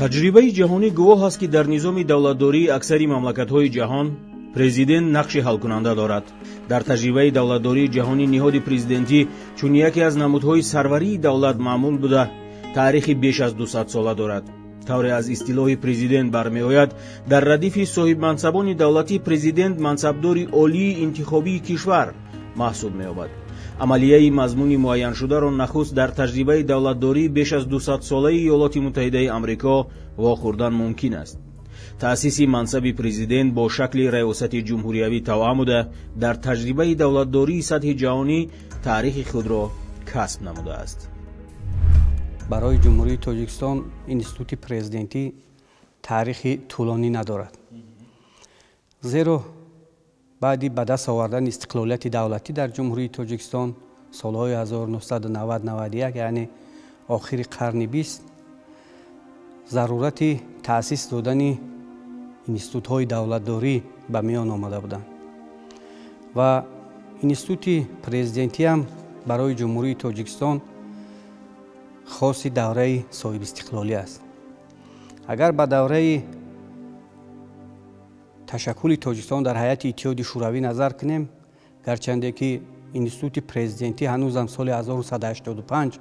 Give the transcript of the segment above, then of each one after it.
Таҷрибаи ҷаҳонӣ гувоҳ аст, ки дар низоми давлатдории аксари мамлакатҳои ҷаҳон президент нақши ҳалкунанда дорад. Дар таҷрибаи давлатдории ҷаҳонӣ ниҳоди президентӣ чун яке аз намудҳои сарварии давлат маъмул буда, таърихи беш аз 200 сола дорад. Тавре аз истилоҳи президент бармеояд, дар радифи соҳибмансабони давлатӣ президент мансабдори олии интихобии кишвар маҳсуб меёбад. Амалияи мазмуни муайяншударо нахуст дар таҷрибаи давлатдории беш аз 200-солаи Иёлоти Муттаҳидаи Амрико вохӯрдан мумкин аст. Таъсиси мансаби президент бо шакли раёсати ҷумҳуриявӣ тавъам буда, дар таҷрибаи давлатдории сатҳи ҷаҳонӣ таърихи худро касб намудааст. Барои Ҷумҳурии Тоҷикистон институти президентӣ таърихи тӯлонӣ надорад, зеро баъди ба даст овардани истиқлолияти давлатӣ дар Ҷумҳурии Тоҷикистон солҳои 1990-91, яъне охири қарни 20, зарурати таъсис додани институтҳои давлатдорӣ ба миён омада буданд ва институти президентиам барои Ҷумҳурии Тоҷикистон хоси давраи соҳибистиқлолӣ аст. Агар ба давраи ташаккули Тоҷикистон дар ҳайати Иттиҳоди Шӯравӣ назар кунем, гарчанде ки институти президентӣ ҳанӯзам соли 1985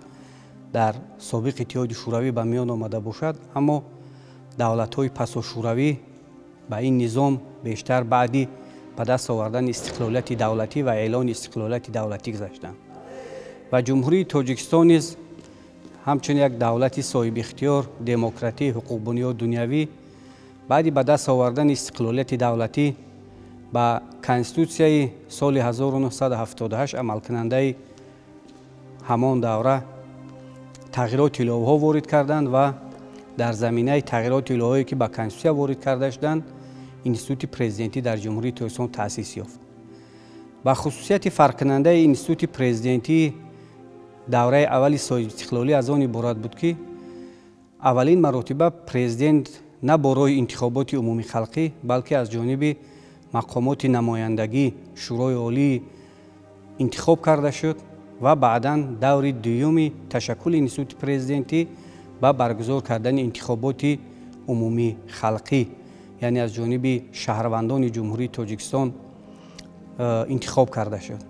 дар собиқ Иттиҳоди Шӯравӣ ба миён омада бошад, аммо давлатҳои пасошӯравӣ ба ин низом бештар баъди ба даст овардани истиқлолияти давлатӣ ва эълони истиқлолияти давлатӣ гузаштанд ва Ҷумҳурии Тоҷикистон низ ҳамчун як давлати соҳибихтиёр, демократӣ, ҳуқуқбунёд, дунявӣ баъди ба даст овардани истиқлолияти давлатӣ ба конститутсияи соли 1978 амалкунандаи ҳамон давра тағйироти иловаҳо ворид карданд ва дар заминаи тағйироти иловаҳое, ки ба конститутсия ворид карда шуданд, институти президентӣ дар Ҷумҳурии Тоҷикистон таъсис ёфт. Ба хусусияти фарқкунандаи институти президентӣ давраи аввали соҳибистиқлолӣ аз он иборат буд, ки аввалин маротиба президент на бо роҳи интихоботи умумихалқӣ, балки аз ҷониби мақомоти намояндагӣ, Шӯрои Олӣ интихоб карда шуд ва баъдан даври дуюми ташаккули институти президентӣ ба баргузор кардани интихоботи умумихалқӣ, яъне аз ҷониби шаҳрвандони Ҷумҳурии Тоҷикистон интихоб карда шуд.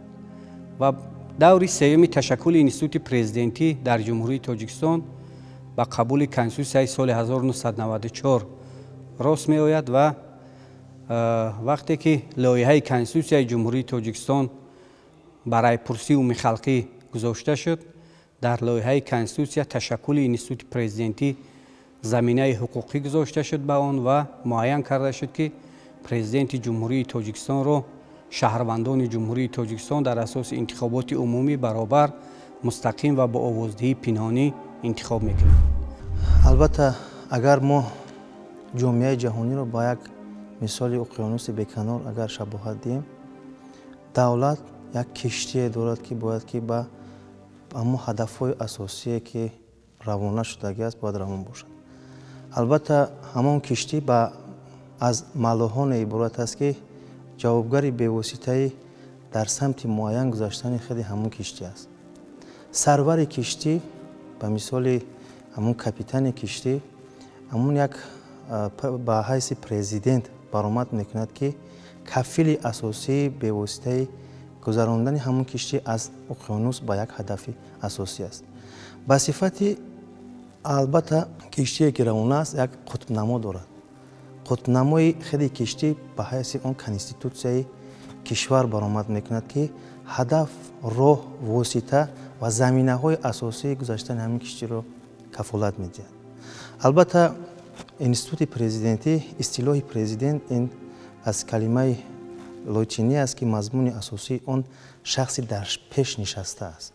Ва даври сеюми ташаккули институти президентӣ дар Ҷумҳурии Тоҷикистон ба қабули конститутсияи соли 1994 рост меояд ва вақте ки лоиҳаи конститутсияи Ҷумҳурии Тоҷикистон ба райпурсии умумихалқӣ гузошта шуд, дар лоиҳаи конститутсия ташаккули институти президентӣ заминаи ҳуқуқӣ гузошта шуд ба он ва муайян карда шуд, ки президенти Ҷумҳурии Тоҷикистонро шаҳрвандони Ҷумҳурии Тоҷикистон дар асоси интихоботи умумӣ, баробар, мустақим ва бо овоздиҳии пинҳонӣ интихоб мекунанд. Албатта, агар мо ҷомеаи ҷаҳониро ба як мисоли уқёнуси беканор агар шабоҳат диҳем, давлат як киштие дорад, ки бояд ки ба ҳамон ҳадафҳои асосие, ки равона шудагӣ аст, бояд равон бошад. Албатта, ҳамон киштӣ ба аз маллоҳоне иборат аст, ки ҷавобгари бевоситаи дар самти муайян гузаштани худи ҳамон киштӣ аст. Сарвари киштӣ ба мисоли ҳамон капитани киштӣ, ҳамон як ба ҳайси президент баромад мекунад, ки кафили асосии бевоситаи гузарондани ҳамон киштӣ аз уқёнус ба як ҳадафи асосӣ аст. Ба сифати, албатта, киштие ки равона аст, як қутбнамо дорад. Қутбнамои худи киштӣ ба ҳайси он конститутсияи кишвар баромад мекунад, ки ҳадаф, роҳ, восита ва заминаҳои асосии гузаштани ҳамин киштиро кафолат медиҳад. Албатта, институти президентӣ, истилоҳи президент ин аз калимаи лотинӣ аст, ки мазмуни асосии он шахси дар пеш нишаста аст.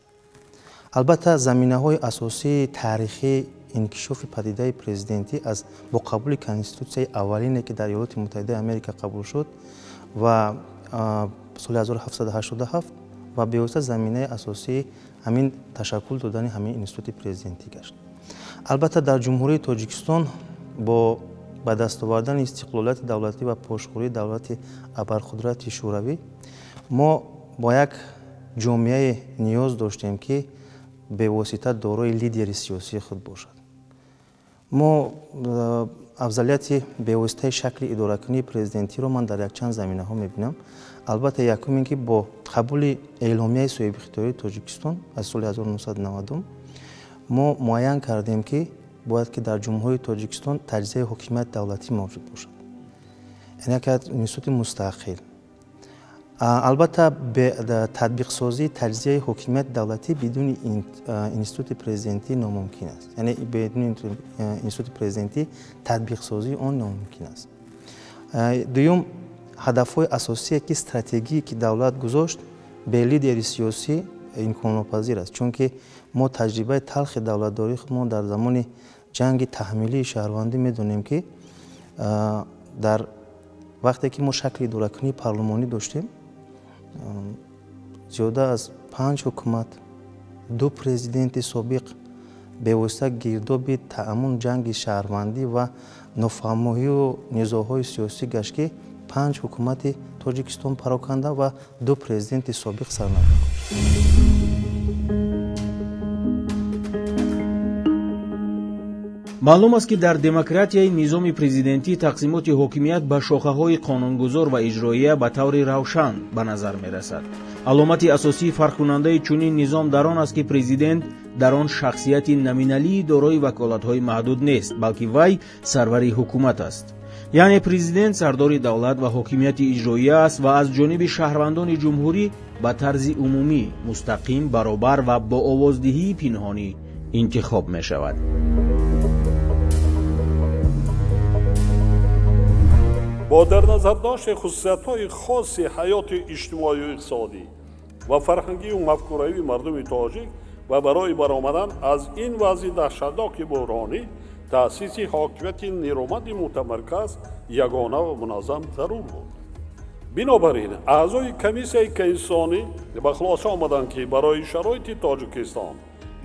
Албатта, заминаҳои асосии таърихии инкишофи падидаи президентӣ аз бо қабули конститутсияи аввалине, ки дар Иёлоти Муттаҳидаи Америка қабул шуд ва соли 1787 ва бевосита заминаи асосии ҳамин ташаккул додани ҳамин институти президентӣ гашт. Албатта, дар Ҷумҳурии Тоҷикистон бо ба даст овардани истиқлолияти давлатӣ ва пошхӯрии давлати абарқудрати Шӯравӣ мо бо як ҷомеае ниёз доштем, ки бевосита дорои лидери сиёсии худ бошад. Мо афзалияти бевоситаи шакли идоракунии президентиро ман дар якчанд заминаҳо мебинам. Албатта, якум ин ки бо қабули эъломияи соҳибихтиёрии Тоҷикистон аз соли 1990 мо муайян кардем, ки бояд ки дар Ҷумҳурии Тоҷикистон таҷзияи ҳокимияти давлатӣ мавҷуд бошад, яъне яке аз институти мустақил. Албатта, татбиқсозии таҷзияи ҳокимияти давлатӣ бидуни институти президентӣ номумкин аст, яъне бидуни институти президентӣ татбиқсозии он номумкин аст. Дуюм, ҳадафҳои асосие ки стратегие ки давлат гузошт, бе лидери сиёсӣ имконнопазир аст, чунки мо таҷрибаи талхи давлатдории худмон дар замони ҷанги таҳмилии шаҳрвандӣ медонем, ки дар вақте ки мо шакли идоракунии парлумонӣ доштем, зиёда аз 5 ҳукумат, 2 президенти собиқ бевосита гирдоби таъмун ҷанги шаҳрвандӣ ва нофаҳмоҳию низоъҳои сиёсӣ гашт, ки 5 ҳукумати Тоҷикистон пароканда ва 2 президенти собиқ сарнагун. Маълум аст, ки дар демократияи низоми президентӣ тақсимоти ҳокимият ба шохаҳои қонунгузор ва иҷроия ба таври равшан ба назар мерасад. Аломати асосии фарқкунандаи чунин низом дар он аст, ки президент дар он шахсияти номиналии дорои ваколатҳои маҳдуд нест, балки вай сарвари ҳукумат аст. Яъне президент сардори давлат ва ҳокимияти иҷроия аст ва аз ҷониби шаҳрвандони ҷумҳурӣ ба тарзи умумӣ, мустақим, баробар ва бо овоздиҳии пинҳонӣ интихоб мешавад. Бо дар назардошти хусусиятҳои хоси ҳаёти иҷтимоию иқтисодӣ ва фарҳангию мафкуравии мардуми тоҷик ва барои баромадан аз ин вазъи даҳшатноки буҳронӣ, таъсиси ҳокимияти нерӯманди мутамарказ, ягона ва муназзам зарур буд. Бинобар ин, аъзои комиссияи конститутсионӣ ба хулоса омаданд, ки барои шароити Тоҷикистон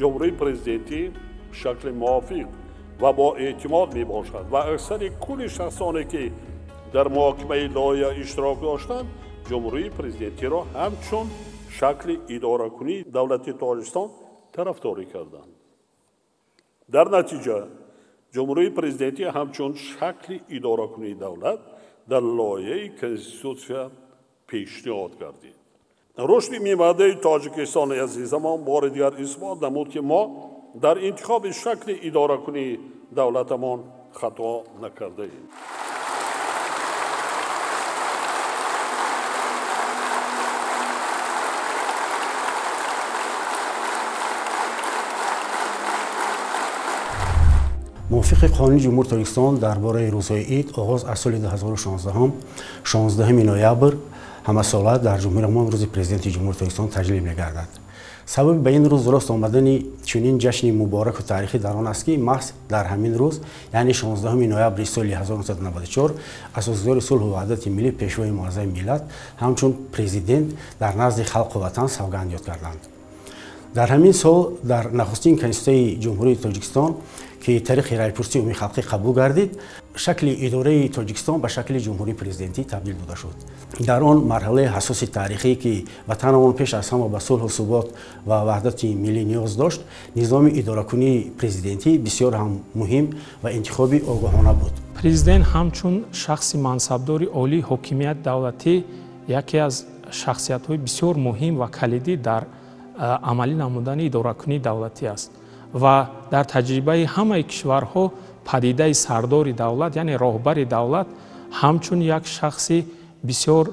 ҷумҳурии президентӣ шакли мувофиқ ва бо эътимод мебошад ва аксари кулли шахсоне, ки дар муҳокимаи лоиҳа иштирок доштанд, ҷумҳурии президентиро ҳамчун шакли идоракунии давлати Тоҷикистон тарафдорӣ карданд. Дар натиҷа, ҷумҳурии президентӣ ҳамчун шакли идоракунии давлат дар лоиҳаи конститутсия пешниҳод гардид. Рушди минбаъдаи Тоҷикистони азизамон бори дигар исбот намуд, ки мо дар интихоби шакли идоракунии давлатамон хато накардаем. Мувофиқи қонуни Ҷумҳурии Тоҷикистон дар бораи рӯзҳои ид, оғоз аз соли 2016, 16 ноябр ҳамасола дар ҷумҳуриямон рӯзи президенти Ҷумҳурии Тоҷикистон таҷлил мегардад. Сабаби ба ин рӯз рост омадани чунин ҷашни мубораку таърихӣ дар он аст, ки маҳз дар ҳамин рӯз, яъне 16 ноябри соли 1994, асосгузори сулҳу ваҳдати миллӣ, пешвои муаззами миллат ҳамчун президент дар назди халқу ватан савганд ёд карданд. Дар ҳамин сол дар нахустин конститутсияи Ҷумҳурии Тоҷикистон, ки тариқи райпурсии умумии халқӣ қабул гардид, шакли идораи Тоҷикистон ба шакли ҷумҳурии президентӣ табдил дода шуд. Дар он марҳилаи ҳассоси таърихӣ, ки ватанамон пеш аз ҳама ба сулҳу субот ва ваҳдати миллӣ ниёз дошт, низоми идоракунии президентӣ бисёр ҳам муҳим ва интихоби огоҳона буд. Президент ҳамчун шахси мансабдори олии ҳокимияти давлатӣ яке аз шахсиятҳои бисёр муҳим ва калидӣ дар амалӣ намудани идоракунии давлатӣ аст ва дар таҷрибаи ҳамаи кишварҳо падидаи сардори давлат, яъне роҳбари давлат, ҳамчун як шахси бисёр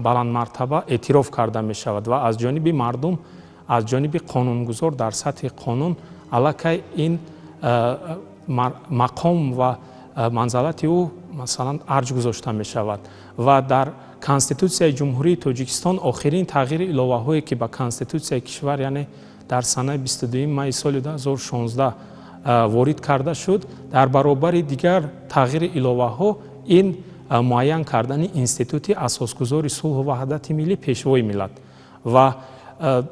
баландмартаба эътироф карда мешавад ва аз ҷониби мардум, аз ҷониби қонунгузор дар сатҳи қонун аллакай ин мақом ва манзалати ӯ масалан арҷ гузошта мешавад. Ва дар Конститутсияи Ҷумҳурии Тоҷикистон охирин тағйири иловаҳое, ки ба Конститутсияи кишвар, яъне дар санаи 22 майи соли 2016 ворид карда шуд, дар баробари дигар тағйири иловаҳо ин муайян кардани институти асосгузори сулҳу ваҳдати миллӣ, пешвои миллат ва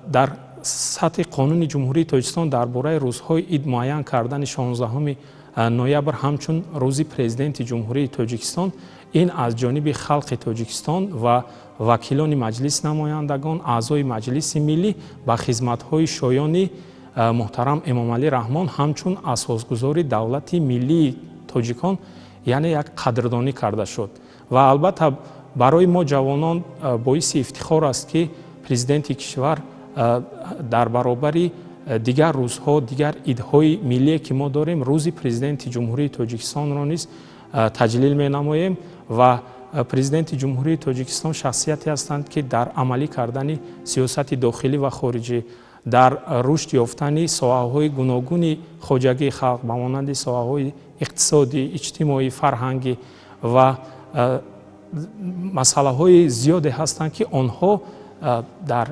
дар сатҳи қонуни Ҷумҳурии Тоҷикистон дар бораи рӯзҳои ид муайян кардани 16 ноябр ҳамчун рӯзи президенти Ҷумҳурии Тоҷикистон, ин аз ҷониби халқи Тоҷикистон ва вакилони маҷлис намояндагон, аъзои маҷлиси миллӣ ба хизматҳои шоёни муҳтарам Эмомалӣ Раҳмон ҳамчун асосгузори давлати миллии тоҷикон, яъне як қадрдонӣ карда шуд. Ва албатта барои мо ҷавонон боиси ифтихор аст, ки президенти кишвар дар баробари дигар рӯзҳо, дигар идҳои миллие, ки мо дорем, рӯзи президенти Ҷумҳурии Тоҷикистонро низ таҷлил менамоем. Ва президенти Ҷумҳурии Тоҷикистон шахсияте ҳастанд, ки дар амалӣ кардани сиёсати дохилӣ ва хориҷӣ, дар рушд ёфтани соҳаҳои гуногуни хоҷагии халқ ба монанди соҳаҳои иқтисодӣ, иҷтимоӣ, фарҳангӣ ва масъалаҳои зиёде ҳастанд, ки онҳо дар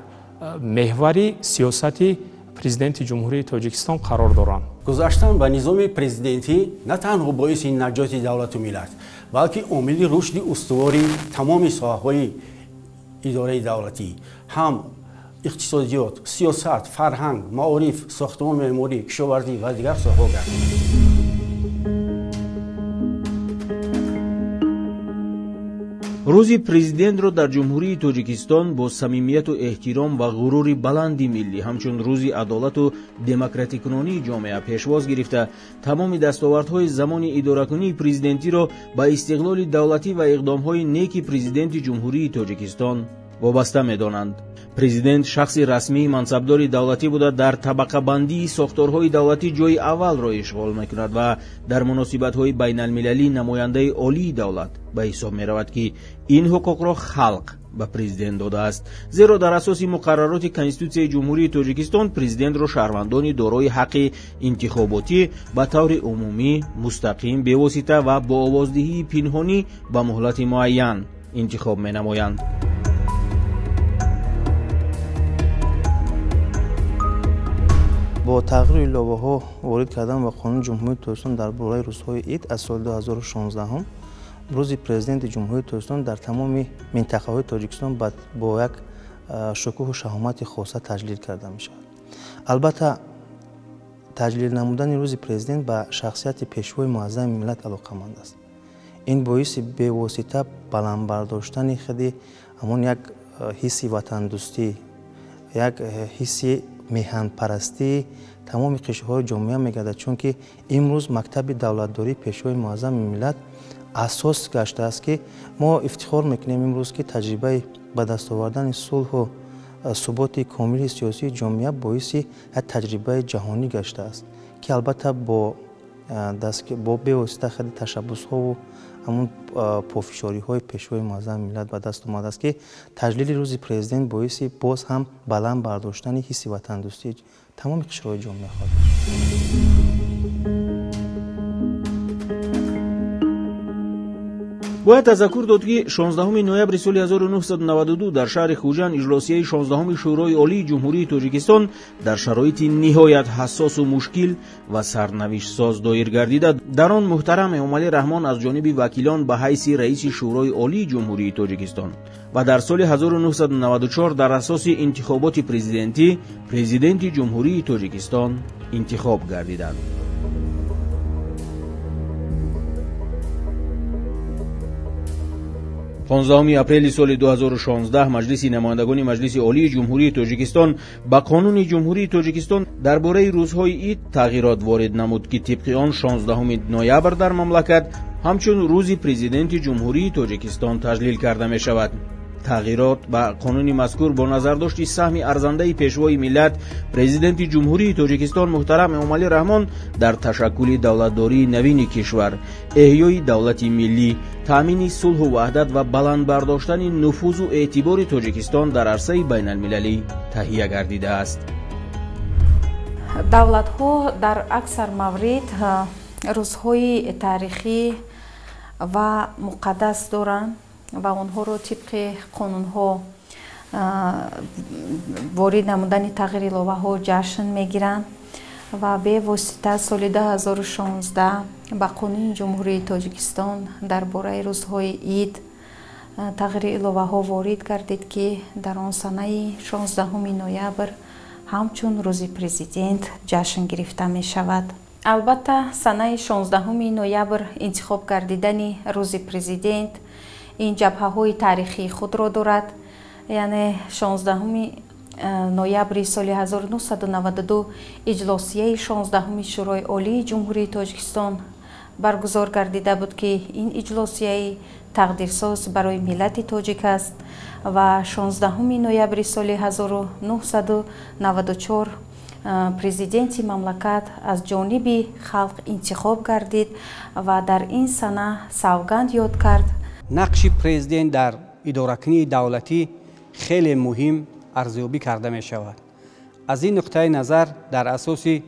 меҳвари сиёсати президенти Ҷумҳурии Тоҷикистон қарор доранд. Гузаштан ба низоми президентӣ на танҳо боиси наҷоти давлату миллат, балки омили рушди устувори тамоми соҳаҳои идораи давлатӣ, ҳам иқтисодиёт, сиёсат, фарҳанг, маориф, сохтмон, меъморӣ, кишоварзӣ ва дигар соҳаҳо гардид. Рӯзи президентро дар Ҷумҳурии Тоҷикистон бо самимияту эҳтиром ва ғурури баланди миллӣ ҳамчун рӯзи адолату демократикунонии ҷомеа пешвоз гирифта, тамоми дастовардҳои замони идоракунии президентиро ба истиқлоли давлатӣ ва иқдомҳои неки президенти Ҷумҳурии Тоҷикистон вобаста медонанд. Президент шахси расмии мансабдори давлатӣ буда, дар табақабандии сохторҳои давлатӣ ҷои аввалро ишғол мекунад ва дар муносибатҳои байналмилалӣ намояндаи олии давлат ба ҳисоб меравад, ки ин ҳуқуқро халқ ба президент додааст. Зеро дар асоси муқаррароти Конститутсияи Ҷумҳурии Тоҷикистон президентро шаҳрвандони дорои ҳаққи интихоботӣ ба таври умумӣ, мустақим, бевосита ва бо овоздиҳии пинҳонӣ ба муҳлати муайян интихоб менамоянд. Бо тағйиру иловаҳо ворид кардан ба Қонуни Ҷумҳурии Тоҷикистон дар бораи рӯзҳои ид аз соли 2016 рӯзи президенти Ҷумҳурии Тоҷикистон дар тамоми минтақаҳои Тоҷикистон бо як шукӯҳу шаҳомати хоса таҷлил карда мешавад. Албатта, таҷлил намудани рӯзи президент ба шахсияти пешвои муаззами миллат алоқаманд аст. Ин боиси бевосита баланд бардоштани худи ҳамон як ҳисси ватандӯстӣ, як ҳисси меҳанпарастии тамоми қишрҳои ҷомеа мегардад, чунки имрӯз мактаби давлатдории пешвои муаззами миллат асос гаштааст, ки мо ифтихор мекунем имрӯз, ки таҷрибаи ба даст овардани сулҳу суботи комили сиёсии ҷомеа боиси як таҷрибаи ҷаҳонӣ гаштааст, ки албатта бо бевосита худи ташаббусҳову ҳамон пофишориҳои пешвои муаззами миллат ба даст омадааст, ки таҷлили рӯзи президент боиси боз ҳам баланд бардоштани ҳисси ватандӯстии тамоми қишрҳои ҷомеа хоҳад шуд. Бояд тазаккур дод, ки 16 ноябри соли 1992 дар шаҳри Хуҷанд иҷлосияи 16 Шӯрои Олии Ҷумҳурии Тоҷикистон дар шароити ниҳоят ҳассосу мушкил ва сарнавиштсоз доир гардида, дар он муҳтарам Эмомалӣ Раҳмон аз ҷониби вакилон ба ҳайси раиси Шӯрои Олии Ҷумҳурии Тоҷикистон ва дар соли 1994 дар асоси интихоботи президентӣ президенти Ҷумҳурии Тоҷикистон интихоб гардиданд. 15 апрели соли 2016 Маҷлиси намояндагони Маҷлиси Олии Ҷумҳурии Тоҷикистон ба Қонуни Ҷумҳурии Тоҷикистон дар бораи рӯзҳои ид тағйирот ворид намуд, ки тибқи он 16 ноябр дар мамлакат ҳамчун рӯзи президенти Ҷумҳурии Тоҷикистон таҷлил карда мешавад. Тағйирот ба қонуни мазкур бо назардошти саҳми арзандаи пешвои миллат, президенти Ҷумҳурии Тоҷикистон муҳтарам Эмомалӣ Раҳмон дар ташаккули давлатдории навини кишвар, эҳёи давлати миллӣ, таъмини сулҳу ваҳдат ва баланд бардоштани нуфузу эътибори Тоҷикистон дар арсаи байналмилалӣ таҳия гардидааст. Давлатҳо дар аксар маврид рӯзҳои таърихӣ ва муқаддас доранд ва онҳоро тибқи қонунҳо ворид намудани тағйири иловаҳо ҷашн мегиранд ва бевосита соли 2016 ба Қонуни Ҷумҳурии Тоҷикистон дар бораи рӯзҳои ид тағйири иловаҳо ворид гардид, ки дар он санаи 16 ноябр ҳамчун рӯзи президент ҷашн гирифта мешавад. Албатта, санаи 16 ноябр интихоб гардидани рӯзи президент ин ҷабҳаҳои таърихии худро дорад, яъне 16 ноябри соли 1992 иҷлосияи 16-уми Шӯрои Олии Ҷумҳурии Тоҷикистон баргузор гардида буд, ки ин иҷлосияи тақдирсоз барои миллати тоҷик аст ва 16 ноябри соли 1994 президенти мамлакат аз ҷониби халқ интихоб гардид ва дар ин сана савганд ёд кард. Нақши президент дар идоракунии давлатӣ хеле муҳим арзёбӣ карда мешавад. Аз ин нуқтаи назар дар асоси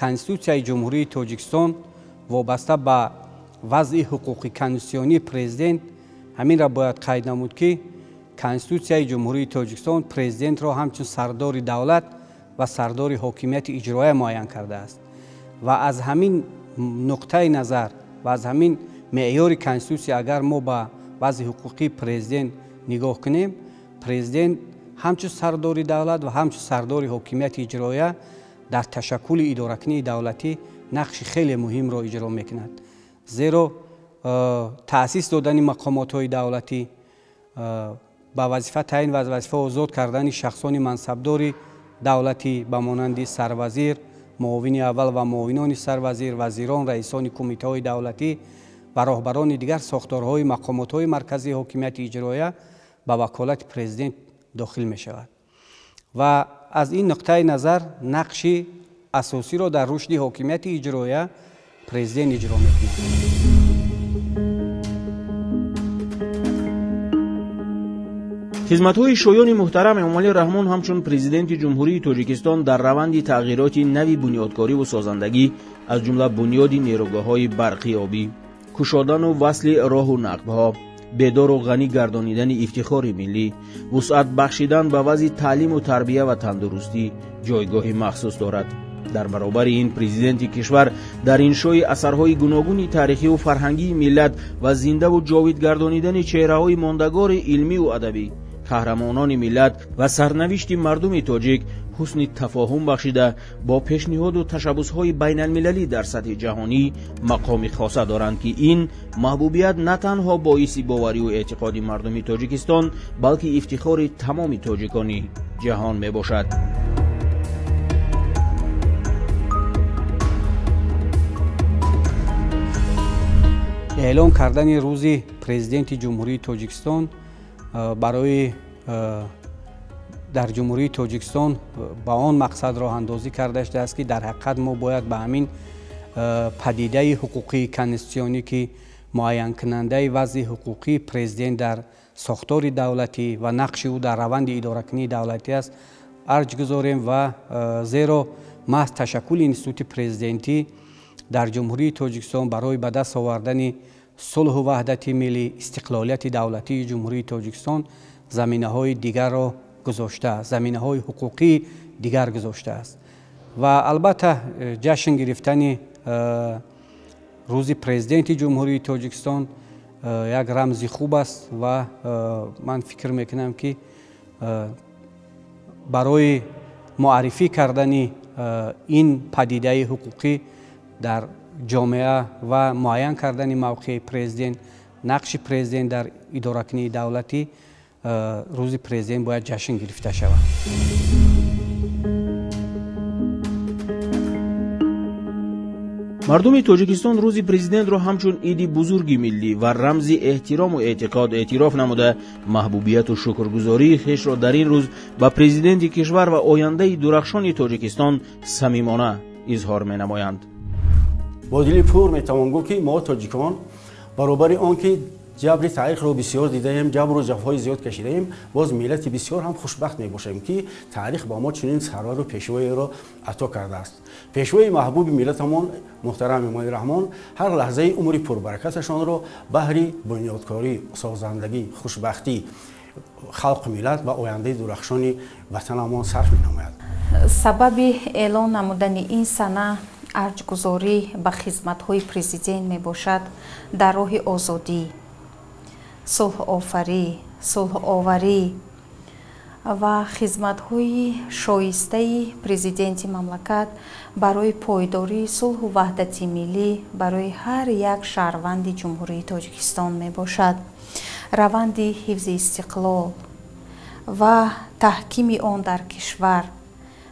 Конститутсияи Ҷумҳурии Тоҷикистон вобаста ба вазъи ҳуқуқи конститутсионии президент ҳаминро бояд қайд намуд, ки Конститутсияи Ҷумҳурии Тоҷикистон президентро ҳамчун сардори давлат ва сардори ҳокимияти иҷроия муайян кардааст ва аз ҳамин нуқтаи назар ва аз ҳамин меъёри конститутсия агар мо ба вазъи ҳуқуқии президент нигоҳ кунем, президент ҳамчун сардори давлат ва ҳамчун сардори ҳокимияти иҷроия дар ташаккули идоракунии давлатӣ нақши хеле муҳимро иҷро мекунад. Зеро таъсис додани мақомотҳои давлатӣ, ба вазифа таъин ва аз вазифа озод кардани шахсони мансабдори давлатӣ ба монанди сарвазир, муовини аввал ва муовинони сарвазир, вазирон, раисони кумитаҳои давлатӣ ва роҳбарони дигар сохторҳои мақомотҳои марказии ҳокимияти иҷроия ба ваколати президент дохил мешавад. Ва аз ин нуқтаи назар нақши асосиро дар рушди ҳокимияти иҷроия президент иҷро мекунад. Хизматҳои шоёни муҳтарам Эмомалӣ Раҳмон ҳамчун президенти Ҷумҳурии Тоҷикистон дар раванди тағйироти нави бунёдкориву созандагӣ, аз ҷумла бунёди нерӯгоҳҳои барқи обӣ, кушодану васли роҳу нақбҳо, бедору ғанӣ гардонидани ифтихори миллӣ, вусъат бахшидан ба вазъи таълиму тарбия ва тандурустӣ ҷойгоҳи махсус дорад. Дар баробари ин президенти кишвар дар иншои асарҳои гуногуни таърихиву фарҳангии миллат ва зиндаву ҷовид гардонидани чеҳраҳои мондагори илмиву адабӣ, қаҳрамонони миллат ва сарнавишти мардуми тоҷик ҳусни тафоҳум бахшида бо пешниҳоду ташаббусҳои байналмилалӣ дар сатҳи ҷаҳонӣ мақоми хоса доранд, ки ин маҳбубият на танҳо боиси бовариву эътиқоди мардуми Тоҷикистон, балки ифтихори тамоми тоҷикони ҷаҳон мебошад. Эълон кардани рӯзи президенти Ҷумҳурии Тоҷикистон барои дар Ҷумҳурии Тоҷикистон ба он мақсад роҳандозӣ карда шудааст, ки дар ҳақиқат мо бояд ба ҳамин падидаи ҳуқуқии конститутсионӣ, ки муайянкунандаи вазъи ҳуқуқии президент дар сохтори давлатӣ ва нақши ӯ дар раванди идоракунии давлатӣ аст, арҷ гузорем ва зеро маҳз ташаккули институти президентӣ дар Ҷумҳурии Тоҷикистон барои ба даст овардани сулҳу ваҳдати миллӣ, истиқлолияти давлатии Ҷумҳурии Тоҷикистон заминаҳои дигарро гузоштааст, заминаҳои ҳуқуқии дигар гузоштааст. Ва албатта ҷашн гирифтани рӯзи президенти Ҷумҳурии Тоҷикистон як рамзи хуб аст ва ман фикр мекунам, ки барои муаррифӣ кардани ин падидаи ҳуқуқӣ дар ҷомеа ва муайян кардани мавқеи президент, нақши президент дар идоракунии давлатӣ рӯзи президент бояд ҷашн гирифта шавад. Мардуми Тоҷикистон рӯзи президентро ҳамчун иди бузурги миллӣ ва рамзи эҳтирому эътиқод эътироф намуда, маҳбубияту шукргузории хешро дар ин рӯз ба президенти кишвар ва ояндаи дурахшони Тоҷикистон самимона изҳор менамоянд. Бо дили пур метавон гуфт, ки мо тоҷикон баробари он ки ҷабри таърихро бисёр дидаем, ҷабру ҷафои зиёд кашидаем, боз миллати бисёр ҳам хушбахт мебошем, ки таърих ба мо чунин сарвару пешвоеро ато кардааст. Пешвои маҳбуби миллатамон муҳтарам Эмомалӣ Раҳмон ҳар лаҳзаи умри пурбаракаташонро баҳри бунёдкорӣ, созандагӣ, хушбахтӣ халқу миллат ва ояндаи дурахшони ватанамон сарф менамояд. Сабаби эълон намудани ин сана арҷгузорӣ ба хизматҳои президент мебошад дар роҳи озодӣ, сулҳофарӣ, сулҳоварӣ ва хизматҳои шоистаи президенти мамлакат барои пойдории сулҳу ваҳдати миллӣ барои ҳар як шаҳрванди Ҷумҳурии Тоҷикистон мебошад. Раванди ҳифзи истиқлол Ва таҳкими он дар кишвар,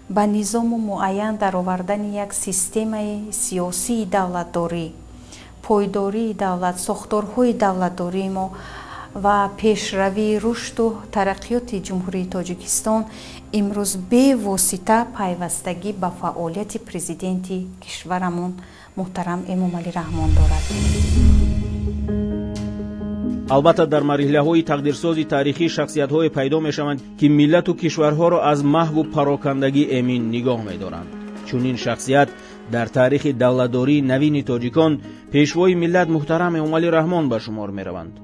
ба низому муайян даровардани як системаи сиёсии давлатдорӣ, пойдории давлат, сохторҳои давлатдории мо ва пешравии рушду тараққиёти Ҷумҳурии Тоҷикистон имрӯз бевосита пайвастагӣ ба фаъолияти президенти кишварамон муҳтарам Эмомалӣ Раҳмон дорад. Албатта, дар марҳилаҳои тақдирсози таърихӣ шахсиятҳое пайдо мешаванд, ки миллату кишварҳоро аз маҳву парокандагӣ эмин нигоҳ медоранд. Чунин шахсият дар таърихи давлатдории навини тоҷикон пешвои миллат муҳтарам Эмомалӣ Раҳмон ба шумор мераванд.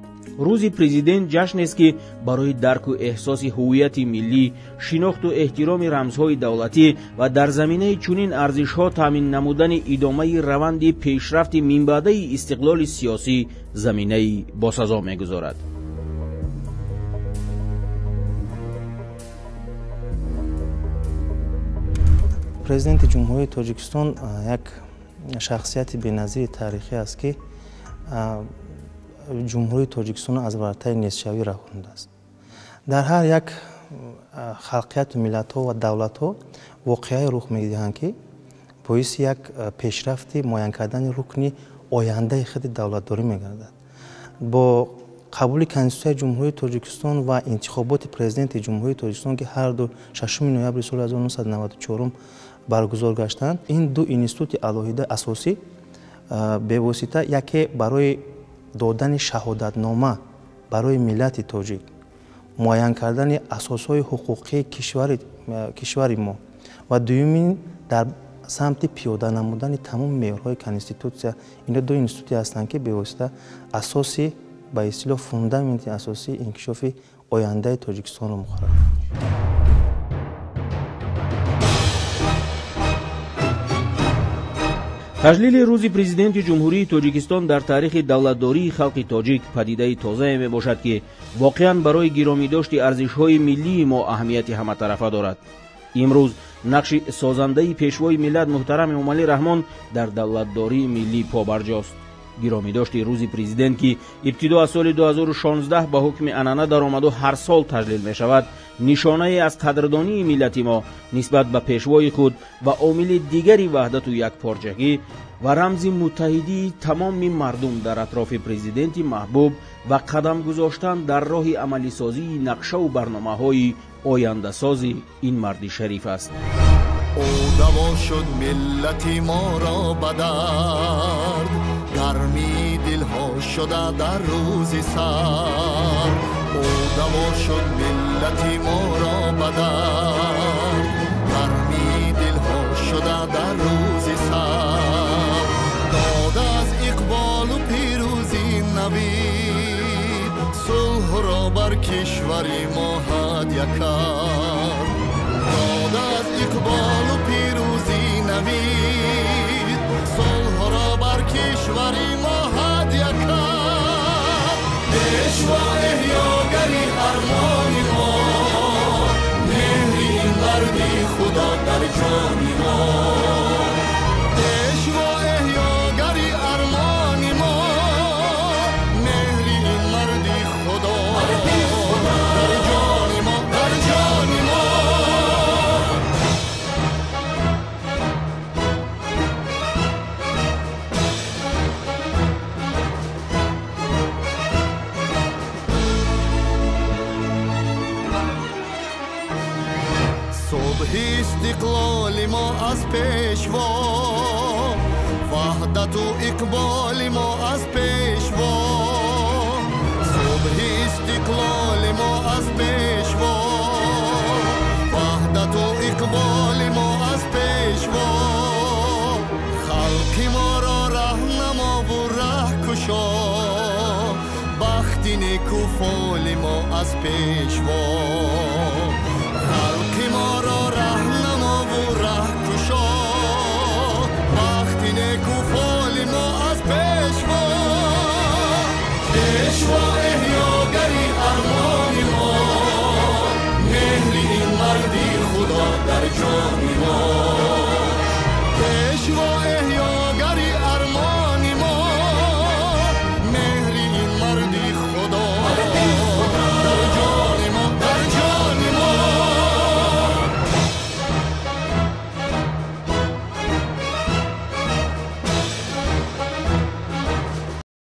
Рӯзи президент ҷашнест, ки барои дарку эҳсоси ҳуввияти миллӣ, шинохту эҳтироми рамзҳои давлатӣ ва дар заминаи чунин арзишҳо таъмин намудани идомаи раванди пешрафти минбаъдаи истиқлоли сиёсӣ заминаи босазо мегузорад. Президенти Ҷумҳурии Тоҷикистон як шахсияти беназири таърихӣ аст, ки Ҷумҳурии Тоҷикистонро аз вартаи нестшавӣ раҳондааст. Дар ҳар як халқияту миллатҳо ва давлатҳо воқеае рух медиҳанд, ки боиси як пешрафти муайян кардани рукни ояндаи худи давлатдорӣ мегардад. Бо қабули Конститутсияи Ҷумҳурии Тоҷикистон ва интихоботи президенти Ҷумҳурии Тоҷикистон, ки ҳар ду 6 ноябри соли 1994 баргузор гаштанд, ин ду институти алоҳида асосӣ бевосита яке барои додани шаҳодатнома барои миллати тоҷик, муайян кардани асосҳои ҳуқуқии кишвари мо ва дуюмин дар самти пиёда намудани тамоми меъёрҳои конститутсия. Ино ду институте ҳастанд, ки бевосита асоси, ба истилоҳ, фундаменти асосии инкишофи ояндаи Тоҷикистонро муқаррар. Таҷлили рӯзи президенти Ҷумҳурии Тоҷикистон дар таърихи давлатдории халқи тоҷик падидаи тозае мебошад, ки воқеан барои гиромидошти арзишҳои миллии мо аҳамияти ҳаматарафа дорад. Имрӯз нақши созандаи пешвои миллат муҳтарам Эмомалӣ Раҳмон дар давлатдории миллӣ побарҷост. Гиромидошти рӯзи президент, ки ибтидо аз соли 2016 ба ҳукми анъана даромаду ҳар сол таҷлил мешавад, нишонае аз қадрдонии миллати мо нисбат ба пешвои худ ва омили дигари ваҳдату якпорчагӣ ва рамзи муттаҳидии тамоми мардум дар атрофи президенти маҳбуб ва қадам гузоштан дар роҳи амалисозии нақшаву барномаҳои ояндасози ин марди шариф аст. Ӯ даво шуд миллати моро ба дард, гармии дилҳо шуда дар рӯзи сард. Ӯ даво шуд миллати моро ба дард, гармии дилҳо шуда дар рӯзи сард. Дод аз иқболу пирӯзӣ навид, сулҳро бар кишвари мо ҳадя кард. Дод аз иқболу пирӯзӣ навид, сулҳро бар кишвари мо ҳадя кард. Пешво эҳёгари армони мо, меҳри ин марди Худо дар ҷони мо. Пешво эҳёгари армони мо, меҳри ин марди Худо дар ҷони мо, дар ҷони мо. Субҳи истиқлоли мо аз пешво, ваҳдату иқболи мо аз пешво. Субҳи истиқлоли мо аз пешво, ваҳдату иқболи мо аз пешво. Халқи моро раҳнамову раҳкушо, бахти неку фоли мо аз пешво. Халқи моро раҳнамову раҳкушо, бахти неку фоли мо аз пешво. Пешво эҳёгари армони мо, меҳри ин марди Худо дар ҷони мо. Пешво